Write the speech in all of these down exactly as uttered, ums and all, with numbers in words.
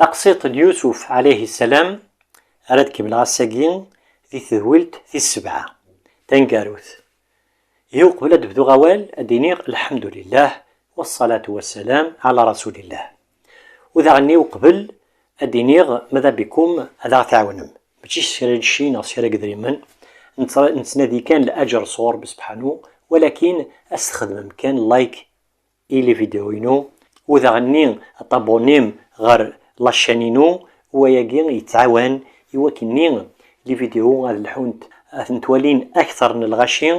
Taqsiṭ n Yusuf ɛalayhi ssalam, ara d-kemmleɣ ass-agi di tedwilt tis sebɛa taneggarut. Ihi uqbel ad d-bduɣ awal, ad d-iniɣ: "Lḥemdulillah, wassalatu wassalam ɛala rasulillah." U daɣen-nni uqbel ad d-iniɣ: "Mada bikum, ad aɣ-tɛawnem." Mačči s kra n cci neɣ s kra n yedrimen. Nettr-, nettnadi kan laǧer sɣur Rebbi sebḥanu, walakin ad s-txedmem kan like i les vidéos-inu, u daɣen-nni ṭabunim ɣer la chaîne-inu, u wayagi yettɛawan i wakken-nni les vidéos ad lḥunt, ad tent-walin akteṛ n lɣaci,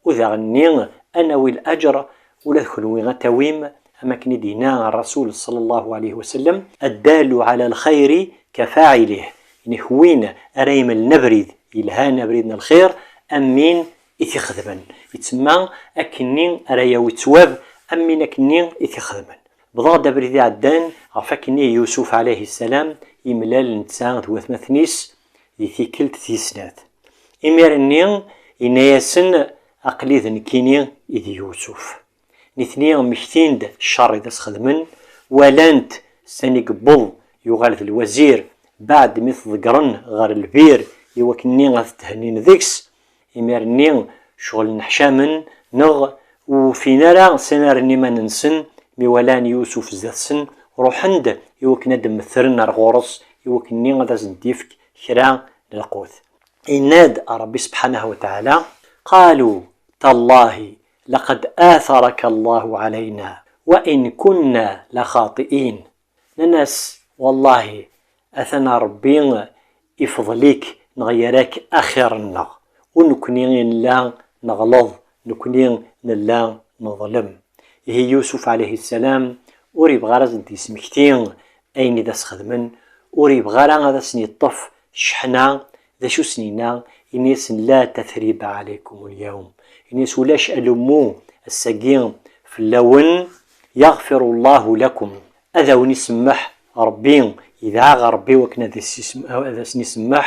u daɣen-nni ad nawi laǧer ula d kenwi ad tawim, am akken i d-yenna Ṛṛasul ṣalla Llahu ɛalayhi wa sallam: "Ad-dallu ɛala lxayri ka faɛilih." Ini, win ara imlen abrid yelhan, abrid n lxir, am win i t-ixedmen. Yettsemma akkenni ara yawi ttwab, am win akkenni i t-ixedmen. Bḍeɣ-d abrid iɛeddan ɣef akkenni Yusuf ɛalayhi ssalam imlal netta d watmaten-is di tikkelt tis snat. Imir-nni, yenna-yasen: "Aql-i d nekkini i d Yusuf." Nitni mmektin-d ccer i d as-xedmen, walan-t sani yewweḍ yuɣal d lwazir, baɛd mi t-ḍeggren ɣer lbir i wakken-nni ad t-thennin deg-s. Imir-nni, ccɣel nneḥcamen, neɣ ur ufin ara sani rren iman-nsen, mi walan Yusuf zdat-sen, ruḥen-d i wakken ad d-mmetren ar ɣur-s, i wakken-nni ad asen-d-yefk kra n lqut. Yenna-d Ṛebbi subḥanahu wa taɛala: "Qalu tallahi laqad atharaka Allahu ɛalayna wa in kunna la xaṭi'in." Nnan-as: "Wallahi, atan Ṛebbi ifḍel-ik neɣ yerra-k axir-nneɣ, u nekkni i nella neɣleḍ, nekkni nella neḍlem." Ihi Yusuf ɛalayhi ssalam ur yebɣi ara ad sen-d-yesmekti ayen i d as-xedmen, ur yebɣi ara ad asen-yeṭṭef cceḥna. D acu sen-yenna? Yenna-yasen: "La tathriba ɛalaykum al-yawm." Yenna-yas: "Ulac alummu ass-agi fell-awen, yaɣfiru Llahu lakum." Ad awen-isemmeḥ Ṛebbi, yedɛa ɣer Ṛebbi wakken ad as-isem-, ad asen-isemmeḥ.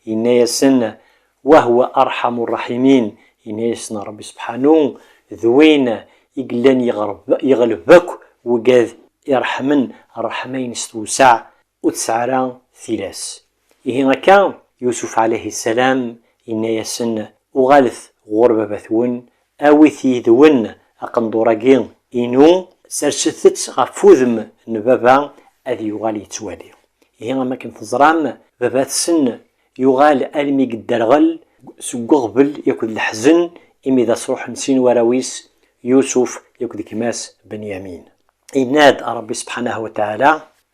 Yenna-yasen: "Wa huwa arḥamu rraḥimin." Yenna-yasen Ṛebbi subḥanu: "D win i yellan yeɣreb-, yeɣleb akk wigad iṛeḥmen, ṛṛeḥma-ines tewseɛ, ur tesɛi ara tilas." Ihi akka, Yusuf ɛalayhi ssalam yenna-yasen: "Uɣalet ɣur baba-twen, awit yid-wen aqendur-agi inu, serset-t ɣef wudem n baba, ad yuɣal yettwali." Ihi, am akken teẓram, baba-tsen yuɣal almi yedderɣel seg uɣbel yakk d leḥzen, imi d as-ruḥen sin warraw-is, Yusuf yakk d gma-s Benyamin. Yenna-d Ṛebbi subḥanahu wa taɛala: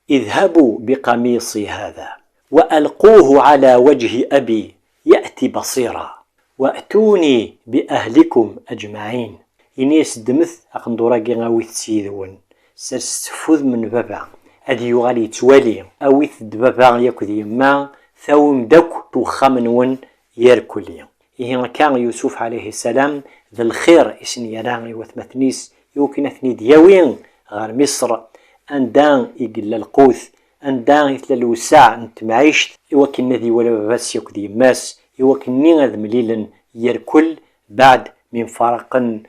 "Idhabu biqamisi hada wa alquhu ɛala wajhi abi ya'ti basira, wa'tuni bi ahlikum ajmaɛin." Ini-as: "Ddmet aqendur-agi, awit-t yid-wen, serset-t ɣef wudem n baba, ad yuɣal yettwali, awit-d baba yakk d yemma, tawim-d akk wexxam-nwen irkelli." Ihi akka Yusuf ɛalayhi ssalam d lxir i sen-yerra i watmaten-is, i wakken ad ten-id-yawi ɣer Miṣr, anda i yella lqut, anda i tella lewseɛ n temɛict, i wakken ad iwala baba-s yakk d yemma-s, i wakken-nni ad mlilen irkel, baɛd mi mfaraqen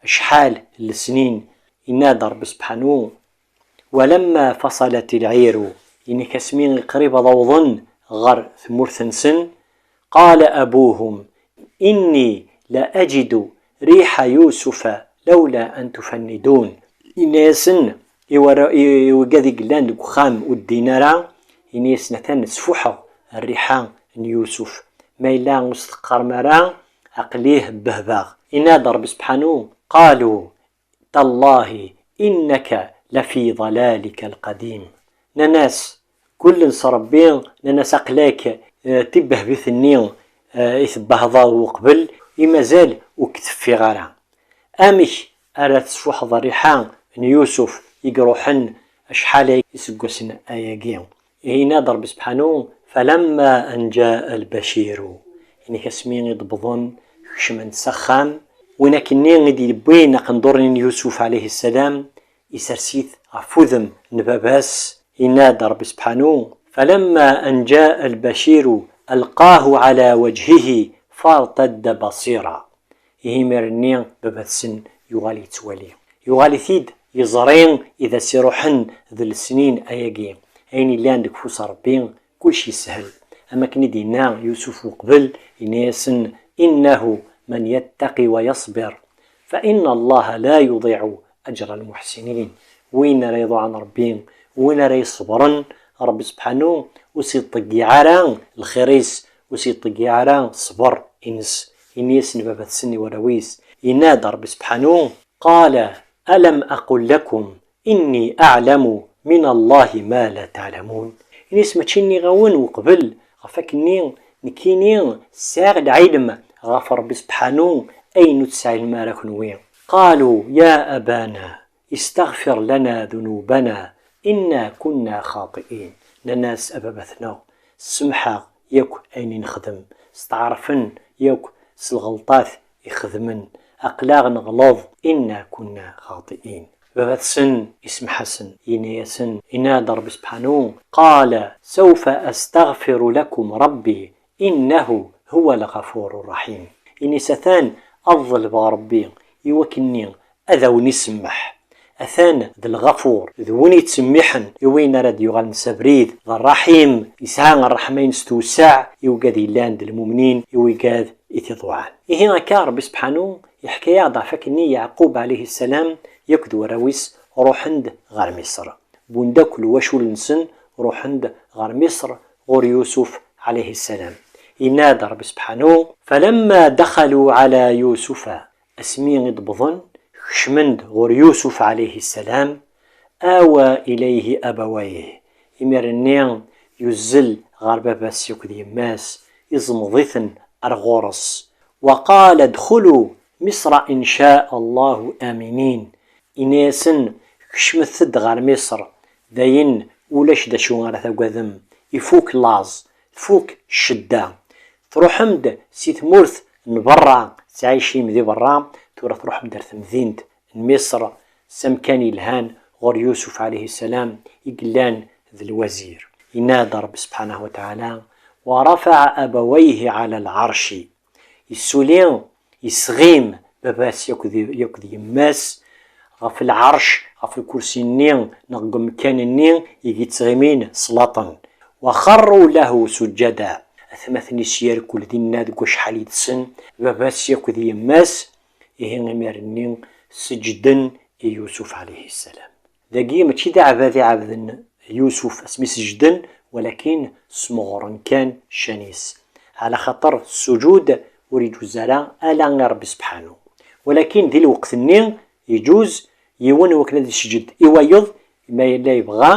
acḥal n lesnin. Yenna-d Ṛebbi subḥanu: "Walamma faṣalat ilɛiru", ini-k asmi i qrib ad awḍen ɣer tmurt-nsen, "qala abuhum inni la ajidu riḥa Yusufa lawla an tufannidun." Yenna-yasen i warra-, i, i wigad i yellan deg uxxam ur ddin ara, ini-yasen: "Atan sfuḥeɣ rriḥa n Yusuf. Ma yella ur s-teqqarem ara, aql-i bbehbaɣ." Yenna-d Ṛebbi subḥanu: "Qalu tallahi innaka lafi dalalika alqadim." Nnan-as, gullen s Ṛebbi, nnan-as: "Aql-ak, eh, d tibbehbit-nni, eh, i tebbehḍeḍ uqbel, i mazal ur k-teffiɣ ara. Amek ara tesfuḥeḍ rriḥa n Yusuf i iruḥen acḥal ay iseggasen ayagi?" Yenna-d Ṛebbi subḥanu: "Falamma an jaa al-baciru." Ini-k asmi i d-wwḍen, kecmen s axxam, win akkenni i d-yewwin aqendur-nni n Yusuf ɛalayhi ssalam, isers-it ɣef wudem n baba-s. Yenna-d Ṛebbi subḥanu: "Falamma an jaa al-baciru alqahu ɛala wajhihi fartadda basira." Ihi imir-nni baba-tsen yuɣal yettwali. Yuɣal-it-id yeẓri i d as-iruḥen d lesnin ayagi. ayen yellan deg ufus n Ṛebbi, kullec yeshel. Am akken i d-yenna Yusuf uqbel, yenna-yasen: إنه من يتق ويصبر فإن الله لا يضيع أجر المحسنين. Win ara iḍuɛen Ṛebbi, win ara iṣebren, Ṛebbi sebḥanu ur s-iṭṭeyyiɛ ara lxir-is, ur s-iṭṭeyyiɛ ara ṣṣber-ines. Yenna-yasen baba-tsen i warraw-is, yenna-d Ṛebbi sebḥanu: قال ألم أقل لكم إني أعلم من الله ما لا تعلمون. Ini-as mačči nniɣ-awen uqbel ɣef akkenni nekkini sɛiɣ lɛilm ɣef Ṛebbi sebḥanu ayen ur tesɛilem ara kenwi. قالوا يا أبانا استغفر لنا ذنوبنا إنا كنا خاطئين. Nnan-as: A baba-tneɣ, ssemḥ-aɣ yakk ayen i nexdem. Steɛṛfen yakk s lɣelṭat i xedmen. Aql-aɣ neɣleḍ, إنا كنا خاطئين. Baba-tsen isemḥ-asen, yenna-yasen, yenna-d Ṛebbi sebḥanu: قال سوف أستغفر لكم ربي إنه هو الغفور الرحيم. Ini-as atan ad ḍelbeɣ Ṛebbi i wakken-nni ad awen-isemmeḥ. Atan d Lɣafur, d win yettsemmiḥen i win ara d-yuɣalen s abrid, d Ṛṛaḥim, yesɛa ṛṛeḥma-ines tewseɛ i wigad yellan d lmumnin, i wigad i t-iḍuɛen. Ihi akka Ṛebbi sebḥanu yeḥka-yaɣ-d ɣef akkenni Yeɛqub ɛalayhi ssalam yakk d warraw-is ṛuḥen-d ɣer Miṣr. Wwin-d akk lwacul-nsen, ṛuḥen-d ɣer Miṣr ɣur Yusuf ɛalayhi ssalam. Yenna-d Ṛebbi sebḥanu: فلما دخلوا على يوسف Asmi i d-wwḍen, kecmen-d ɣur Yusuf ɛalayhi ssalam, آوى إليه أبويه. Imir-nni yuzzel ɣer baba-s akked yemma-s, iẓmeḍ-iten ar ɣur-s. وقال ادخلوا مصر إن شاء الله آمنين. Ini-asen: Kecmet-d ɣer Miṣr, dayen ulac d acu ara tagadem, ifuk laẓ, tfuk ccedda. Truḥem-d si tmurt n berra, tettɛicim di berra, tura truḥem-d ar temdint n Miṣr, s amkan yelhan ɣur Yusuf ɛalayhi ssalam i yellan d lwazir. Yenna-d Ṛebbi sebḥanahu wa taɛala: ورفع أبويه على العرش. Yessuli, yesɣim baba-s yakk d, yakk d yemma-s ɣef lɛerc, ɣef lkursi-nni neɣ deg umkan-nni i yettɣimin s laṭen. وخروا له سجدا. Atmaten-is yerkul dinna deg wacḥal yid-sen, baba-s yakk d yemma-s, ihi imir-nni seǧǧden i Yusuf ɛalayhi ssalam. Dagi mačči d aɛbad i ɛebden Yusuf asmi seǧden, walakin smeɣren kan ccan-is. Ɛla xaṭer ssuǧud ur iǧuz ara ala i Ṛebbi sebḥanu. Walakin di lweqt-nni iǧuz yiwen i wakken ad iseǧǧed i wayeḍ, ma yella yebɣa,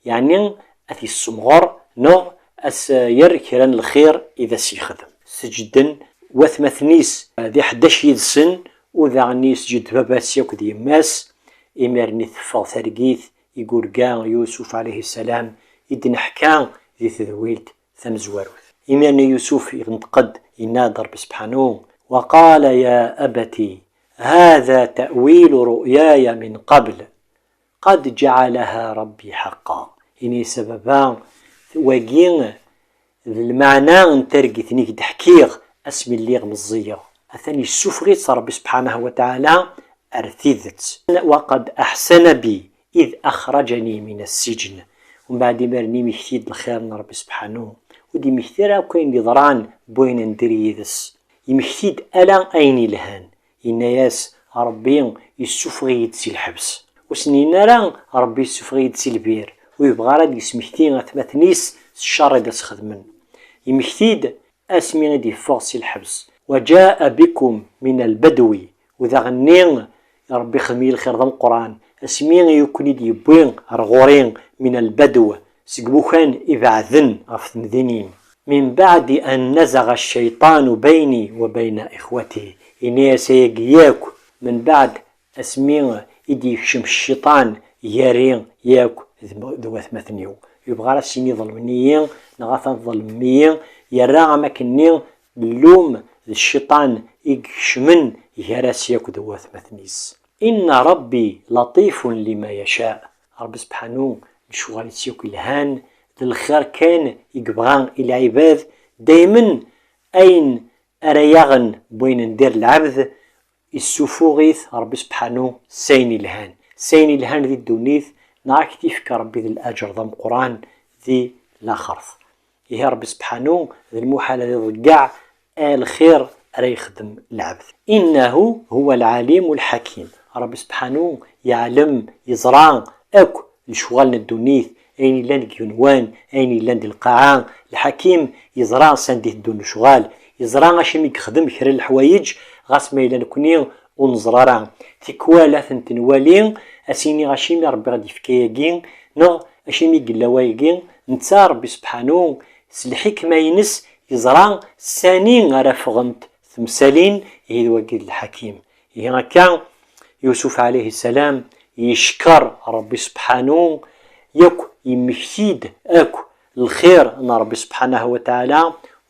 yeɛni ad t-yessemɣer neɣ ad s-yerr kra n lxir i d as-yexdem. Seǧden watmaten-is d iḥdac yid-sen, u daɣen yesǧed baba-s yakk d yemma-s. Imir-nni teffeɣ targit i yurga Yusuf ɛalayhi ssalam i d-neḥka di tedwilt tamezwarut. Imir-nni Yusuf yenṭeq-d, yenna-d Ṛebbi sebḥanu: وقال يا أبت هذا تأويل رؤياي من قبل قد جعلها ربي حقا. Ini-as: A baba, wagi d lmeɛna n targit-nni i k-d-ḥkiɣ asmi lliɣ meẓẓiyeɣ. Atan yessufeɣ-itt Ṛebbi sebḥanahu wa taɛala ar tidet. وقد أحسن بي إذ أخرجني من السجن. Umbeɛd imir-nni yemmekti-d lxir n Ṛebbi sebḥanu. Ur d-yemmekti ara akk ayen d-yeḍran n wayen n diri yid-s. Yemmekti-d ala ayen yelhan. Yenna-yas: Ṛebbi yessufeɣ-iyi-d si lḥebs. Ur sen-yenna ara: Ṛebbi yessufeɣ-iyi-d si lbir. Ur yebɣi ara ad d-yesmekti atmaten-is s ccer i d as-xedmen. Yemmekti-d asmi i d-yeffeɣ si lḥebs. وجاء بكم من البدو. U daɣenni Ṛebbi ixdem-iyi lxir d ameqqran asmi i ken-id-yewwi ar ɣur-i من البدو, seg imukan ibeɛden ɣef temdinin. من بعد أن نزغ الشيطان بيني وبين إخوتي. Ini-as ayagi yakk, من بعد, asmi i d-yekcem cciṭan gar-i yakk d, d watmaten-iw. Yebɣa ara s-yini ḍelmen-iyi, neɣ atan ḍelmen-iyi, yerra am akken-nni llum d cciṭan i ikecmen gar-as yakk d watmaten-is. إن ربي لطيف لما يشاء. Ṛebbi sebḥanu, lecɣal-is yakk lhan, d lxir kan i yebɣa i lɛibad, daymen ayen ara yaɣen n wayen n dir lɛebd, issufuɣ-it Ṛebbi sebḥanu s ayen ilhan. S ayen ilhan di ddunit, neɣ ad k-t-yefk Ṛebbi d laǧer d ameqqran di laxert. Ihi Ṛebbi sebḥanu d lmuḥal ad iḍeyyeɛ lxir ara yexdem lɛebd. Innahu huwa lɛalimu lḥakim. Ṛebbi sebḥanu yeɛlem, yeẓra akk lecɣal n ddunit, ayen yellan deg igenwan, ayen yellan di lqaɛa. Lḥakim yeẓra sanda i teddun lecɣal, yeẓra acimi i yexdem kra n leḥwayeǧ, ɣas ma yella nekni ur neẓri ara. Tikwal ad tent-nwali, ad s-iniɣ acimi Ṛebbi ɣ-d-yefka ayagi, neɣ acimi i yella wayagi. Netta Ṛebbi sebḥanu s lḥikma-ines yeẓra sani ara ffɣent temsalin, ihi d wagi d lḥakim. Ihi akka, Yusuf ɛalayhi ssalam yeckeṛ Ṛebbi sebḥanu, yakk yemmekti-d akk lxir n Ṛebbi sebḥanahu wa taɛala,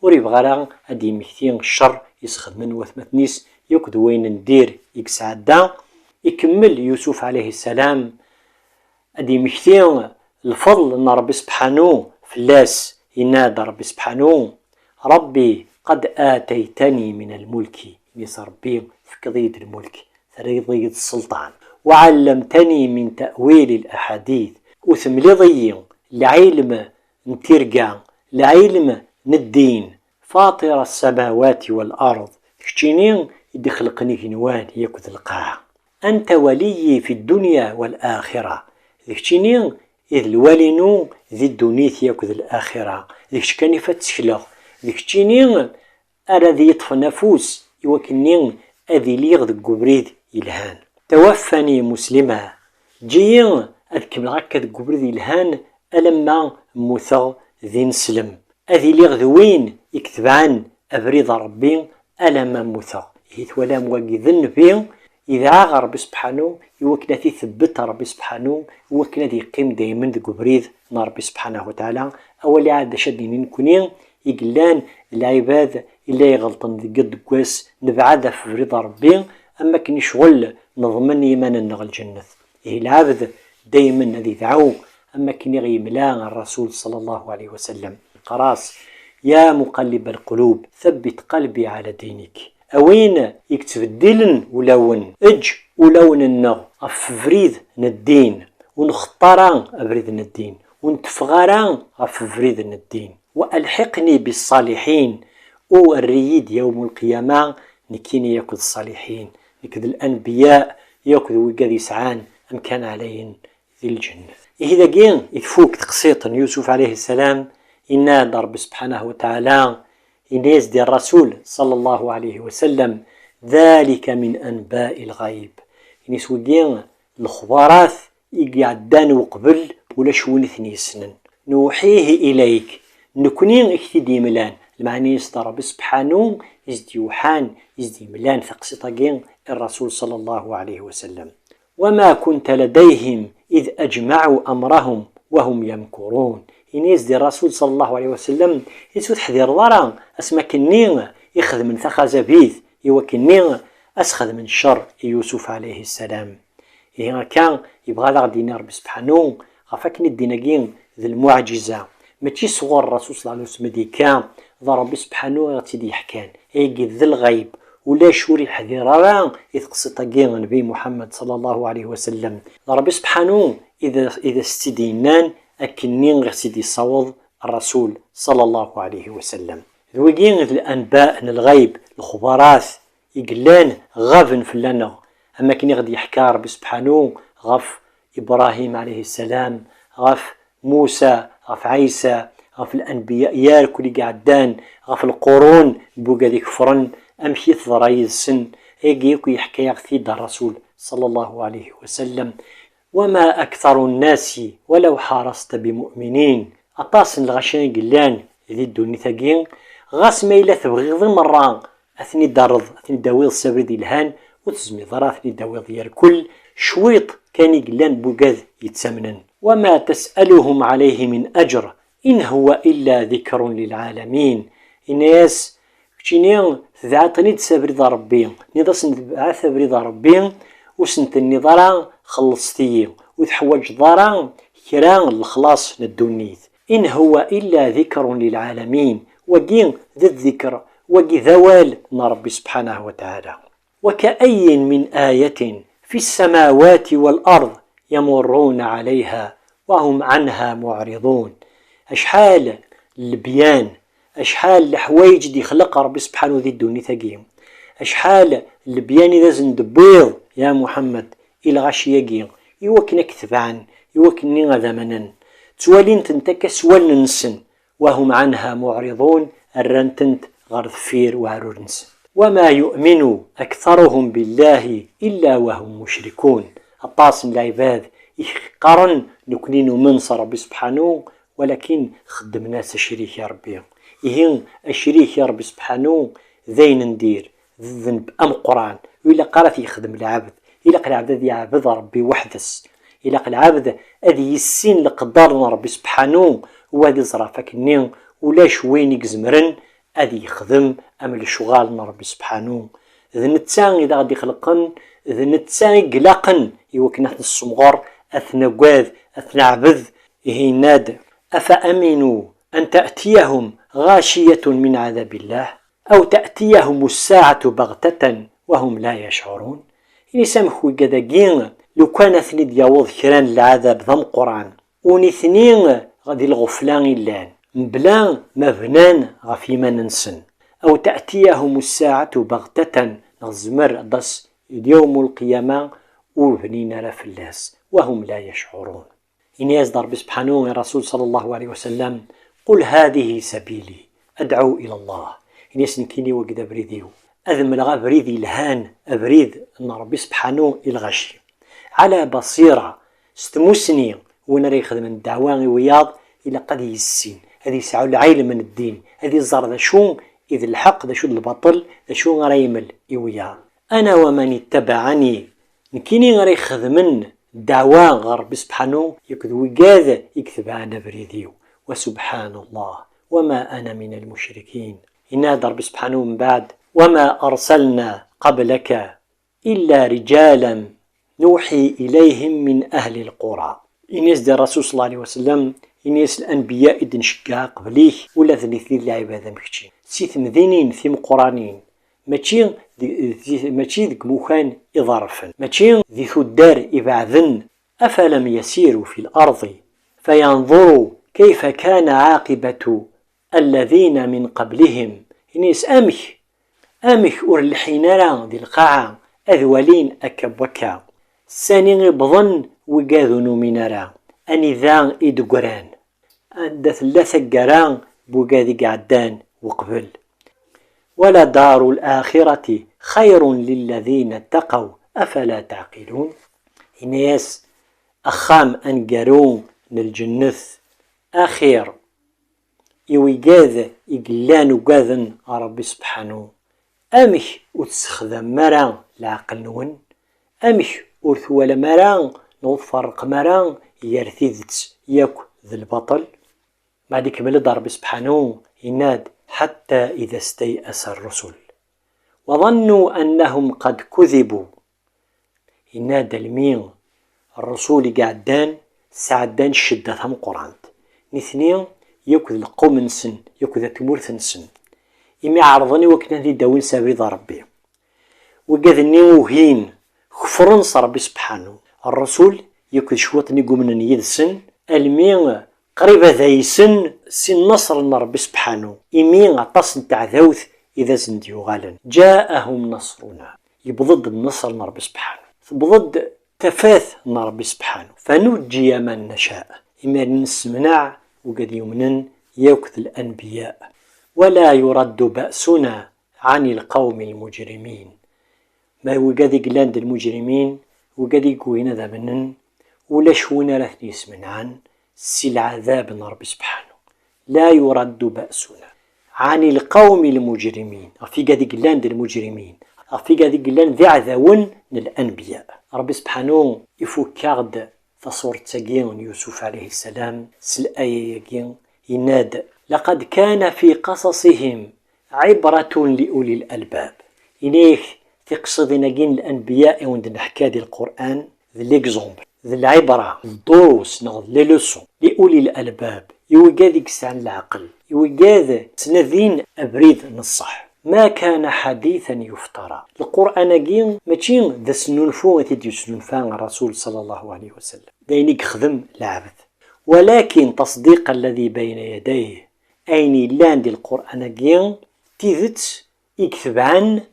ur yebɣi ara ad d-yemmekti cceṛ i s-xedmen watmaten-is, yakk d wayen n dir i yesɛedda. Ikemmel Yusuf ɛalayhi ssalam ad d-yemmekti lfeḍl n Ṛebbi sebḥanu fell-as. Yenna-d Ṛebbi sebḥanu: Ṛebbi qad ataytani min lmulki, ini-as: Ṛebbi, tefkiḍ-iyi-d lmulk, terriḍ-iyi-d sselṭan. Wa ɛellamtani min ta'wili laḥadit, u temliḍ-iyi lɛilm n tirga, lɛilm n ddin. Faṭira ssamawati wal ard, d keččini i d-ixelqen igenwan yakk d lqaɛa. Anta waliyyi fi ddunya wal axira, d keččini i d lwali-inu di ddunit yakk d laxira, d kečč kan i f ad ttekleɣ, d keččini ara d-yeṭṭfen afus i wakken-nni ad iliɣ deg ubrid yelhan. Tawaffani muslima, eǧǧ-iyi ad kemmleɣ akka deg ubrid yelhan alamma mmuteɣ d ineslem. Ad iliɣ d win i itebɛen abrid n Ṛebbi alamma mmuteɣ. Ihi twalam, wagi d nnbi, yedɛa ɣer Ṛebbi sebḥanu i wakken ad t-itebbet Ṛebbi sebḥanu, i wakken ad yeqqim daymen deg ubrid n Ṛebbi sebḥanahu wa taɛala. Awal iɛad d acu ad d-nini nekni i yellan d lɛibad i la iɣelṭen deg yiḍ deg wass, nebɛed ɣef ubrid n Ṛebbi, am wakken i ccɣel neḍmen i yiman-nneɣ lǧennet. Ihi lɛebd daymen ad idɛu, am wakken i ɣ-yemla Ṛṛasul ṣalla Llahu ɛalayhi wa sallam. Yeqqar-as: Ya muqallib lqulub, thabbit qalbi ɛala dinik. A win i yettbeddilen ulawen, eǧǧ ulawen-nneɣ ɣef ubrid n ddin, ur nxeṭṭ ara abrid n ddin, ur nteffeɣ ara ɣef ubrid n ddin. Wa alḥiqni biṣṣaliḥin, u err-iyi-d yawm lqiyama nekkini akked ṣṣaliḥin, nekk d lanbiya akked wigad yesɛan amkan ɛlayen di lǧennet. Ihi dagi i tfuk teqsiṭ n Yusuf ɛalayhi ssalam, yenna-d Ṛebbi sebḥanahu wa taɛala, yenna-yas-d i Ṛṛasul ṣalla Llahu ɛalayhi wa sallam: Dhalika min anba'i lɣayb. Ini-as wigi lexbarat i iɛeddan uqbel, ulac win i ten-yessnen. Nuḥihi ilayk, nekni i k-t-id-yemlan, lmeɛna-yas d Ṛebbi sebḥanu i s-d-yuḥan, i s-d-yemlan taqsiṭ-agi i Ṛṛasul ṣalla Llahu ɛalayhi wa sallam. Wama kunta ladayhim id ajmaɛu amrahum wahum yamkurun. Ini-as-d i Ṛṛasul ṣalla Llahu ɛalayhi wa sallam, is ur teḥdireḍ ara asmi akken-nni i xedmen taxazabit, i wakken-nni a s-xedmen ccer i Yusuf ɛalayhi ssalam. Ihi akka, yebɣa ad aɣ-d-yini Ṛebbi sebḥanu ɣef wakken i ddin-agi d lmuɛǧiza. Mačči sɣur Ṛṛasul ṣalla Llahu ɛalayhi wa sallam i d-yekka, d Ṛebbi sebḥanu i ɣ-tt-id-yeḥkan. Ayagi d lɣayb, ulac ur iḥdir ara i teqsiṭ-agi Nnbi Muḥemmed ṣalla Llahu ɛalayhi wa sallam. D Ṛebbi sebḥanu i d, i d as-tt-id-yennan akken-nni i ɣ-tt-id-yessaweḍ Ṛṛasul ṣalla Llahu ɛalayhi wa sallam. D wigi d lanba n lɣayb, lexbarat i yellan ɣaben fell-aneɣ, am wakken i ɣ-d-yeḥka Ṛebbi sebḥanu ɣef Ibṛahim ɛalayhi ssalam, ɣef Musa, ɣef Ɛisa, ɣef lanbiya yarkul i iɛeddan, ɣef lqurun n wigad ikefren, amek i teḍra yid-sen. Ayagi akk yeḥka-yaɣ-t-id Ṛṛasul ṣalla Llahu ɛalayhi wa sallam. Wama aktharu nnasi walaw ḥaraṣta bimu'minin. Aṭas n lɣaci i yellan di ddunit-agi, ɣas ma yella tebɣiḍ i merra ad ten-id-terreḍ, ad ten-id-tawiḍ s abrid yelhan, ur tezmireḍ ara ad ten-id-tawiḍ yarkul, cwiṭ kan i yellan n wigad yettamnen. Wama tas'aluhum ɛalayhi min aǧr, in huwa illa dikrun lilɛalamin. Ini-as, keččini tedɛiḍ-ten-id s abrid n Ṛebbi, tenniḍ-asen tebɛet abrid n Ṛebbi, ur sen-tenniḍ ara xelleṣt-iyi, ur teḥwaǧeḍ ara kra n lexlaṣ n ddunit. In huwa illa dikrun lilɛalamin. Wagi d ddikr, wagi d awal n Ṛebbi sebḥanahu wa taɛala. Wa ka'ayyin min ayatin fi ssamawati wal ard يمرون عليها وهم عنها معرضون. Acḥal n lebyan, acḥal n leḥwayeǧ i d-ixleq Ṛebbi sebḥanu di ddunit-agi, acḥal n lebyan i d asen-d-tewwiḍ, ya Muḥemmed, i lɣaci-agi, i wakken ad k-tebɛen, i wakken-nni ad amnen. Ttwalin-tent akka s wallen-nsen, وهم عنها معرضون, rran-tent ɣer deffir uɛrur-nsent. وما يؤمن أكثرهم بالله إلا وهم مشركون. Aṭas n lɛibad i qqaren, nekni numen s Ṛebbi sebḥanu, walakin xeddmen-as acrik i Ṛebbi. Ihi, acrik i Ṛebbi sebḥanu d ayen n dir, d ddenb ameqqran, ur ilaq ara ad t-yexdem lɛebd. Ilaq lɛebd ad yeɛbed Ṛebbi weḥd-s. Ilaq lɛebd ad yissin leqder n Ṛebbi sebḥanu, u ad iẓer ɣef wakken-nni ulac win i izemren ad yexdem am lecɣal n Ṛebbi sebḥanu. D netta i d aɣ-d-ixelqen, d netta i ilaqen i wakken ad t-nessemɣer, ad t-nagad, ad t-neɛbed. Ihi yenna-d: أفأمنوا أن تأتيهم غاشية من عذاب الله أو تأتيهم الساعة بغتة وهم لا يشعرون. Ini-as, amek wigad-agi, lukan ad ten-id-yaweḍ kra n lɛadab d ameqqran, u nitni di lɣefla i llan, mebla ma bnan ɣef yiman-nsen. أو تأتيهم الساعة بغتة, neɣ tezmer ad d-tas yawm lqiyama ur bnin ara fell-as, وهم لا يشعرون. Ini-as-d Ṛebbi sebḥanu i Ṛasul ṣalla Llahu ɛalayhi wa sallam: قل هذه سبيلي أدعو إلى الله. Ini-as: nekkini wagi d abrid-iw, ad mleɣ abrid yelhan, abrid n Ṛebbi sebḥanu i lɣaci. على بصيرة, s tmussni, win ara ixedmen ddeɛwa i wiyaḍ, ilaq ad yissin, ad yesɛu lɛilm n ddin, ad iẓer d acu i d lḥeqq, d acu d lbaṭel, d acu ara yemel i wiyaḍ. أنا ومن اتبعني, nekkini ara ixedmen ddeɛwa ɣer Ṛebbi sebḥanu, akked wigad i itebɛen abrid-iw. وسبحان الله وما أنا من المشركين. Yenna-d Ṛebbi sebḥanu mbeɛd: وما أرسلنا قبلك إلا رجالا نوحي إليهم من أهل القرى. Ini-as-d i Ṛasul ṣalla Llahu ɛalayhi wa sallam, ini-as: lanbiya i d-nceggeɛ qbel-ik, ula d nitni d lɛibad am kečči. Si temdinin timeqqranin, mačči deg, di, mačči deg imukan iḍerfen, mačči di tuddar ibeɛden. أفلم يسيروا في الأرض فينظروا كيف كان عاقبة الذين من قبلهم. Ini-as, amek, amek ur lḥin ara di lqaɛa ad walin akka n wakka? Sani i wwḍen wigad ur numin ara? Anida i d-ggran? Anda tella taggara n wigad i iɛeddan uqbel? ولدار الآخرة خير للذين اتقوا أفلا تعقلون. Ini-as, axxam aneggaru n lǧennet axir i wigad i yellan ugaden Ṛebbi sebḥanu. Amek ur tessexdamem ara leɛqel-nwen? Amek ur twalam ara neɣ ur tferrqem ara gar tidet yakk d lbaṭel? Mbeɛd ikemmel-d Ṛebbi sebḥanu, yenna-d: حتى إذا استيأس الرسل وظنوا أنهم قد كذبوا. Yenna-d almi ṛṛusul i iɛeddan sɛeddan ccedda tameqqrant, nitni yakk d lqum-nsen, yakk d tmurt-nsen, imi ɛerḍen i wakken ad d-awin s abrid n Ṛebbi. Wigad-nni ugin, kefren s Ṛebbi sebḥanu. Ṛṛusul yakk d cwiṭ n igumnen yid-sen, almi qrib ad aysen si nneṣr n Ṛebbi sebḥanu, imi aṭas n teɛdawt i d asen-d-yuɣalen. جاءهم نصرنا. Yewweḍ-d nneṣr n Ṛebbi sebḥanu. Tewweḍ-d tafat n Ṛebbi sebḥanu. فنجي من نشاء. Imir nessemneɛ wigad yumnen yakk d lanbiya. ولا يرد بأسنا عن القوم المجرمين. Ma wigad i yellan d lmuǧrimin, wigad i yugin ad amnen, ulac win ara ten-yesmenɛen si lɛadab n Ṛebbi sebḥanu. لا يرد بأسنا عن القوم المجرمين. Ɣef wigad i yellan d lmuǧrimin, ɣef wigad i yellan d iɛdawen n lanbiya. Ṛebbi sebḥanu ifukk-aɣ-d taṣuṛt-agi n Yusuf ɛalayhi ssalam s laya-agi, yenna-d: لقد كان في قصصهم عبرة لأولي الألباب. Ini-ak, tiqsiḍin-agi n lanbiya i wen-d-neḥka di Lqur'an d l'exemple, d lɛibra, d ddurus neɣ d les leçons, لأولي الألباب, i wigad i yesɛan leɛqel, i wigad ttnadin abrid n ṣṣeḥ. ما كان حديثا يفترى. Lqur'an-agi mačči d asnulfu i t-id-yesnulfa Rasul ṣalla Llahu ɛalayhi wa sallam, d ayen i yexdem lɛebd, ولكن تصديق الذي بين يديه. Ayen yellan di Lqur'an-agi d tidet i itebɛen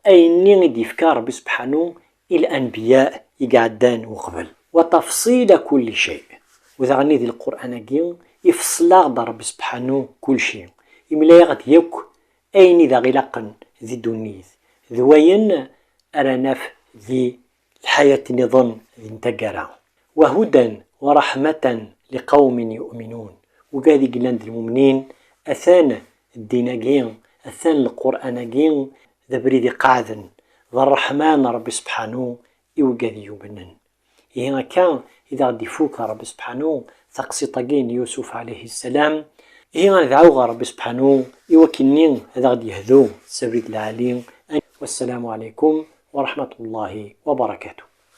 ayenni i d-yefka Ṛebbi sebḥanu i lanbiya i iɛeddan uqbel. وتفصيل كل شيء. U daɣen di Lqur'an-agi ifeṣṣel-aɣ-d Ṛebbi sebḥanu kulci, imla-yaɣ-d yakk ayen i d aɣ-ilaqen di ddunit d wayen ara naf di lḥayat nniḍen di taggara. وهدى ورحمة لقوم يؤمنون. Wigad i yellan d lmumnin, atan ddin-agi, atan Lqur'an-agi d abrid iqeɛden, d ṛṛeḥma n Ṛebbi sebḥanu i wigad i yumnen. Ihi akka i d aɣ-d-ifuk Ṛebbi sebḥanu taqsiṭ-agi n Yusuf ɛalayhi ssalam. Ihi ad dɛuɣ ɣer Ṛebbi sebḥanu i wakken-nni ad aɣ-d-yehdu s abrid lɛali. Wassalamu ɛalaykum wa raḥmatullahi wa barakatuh.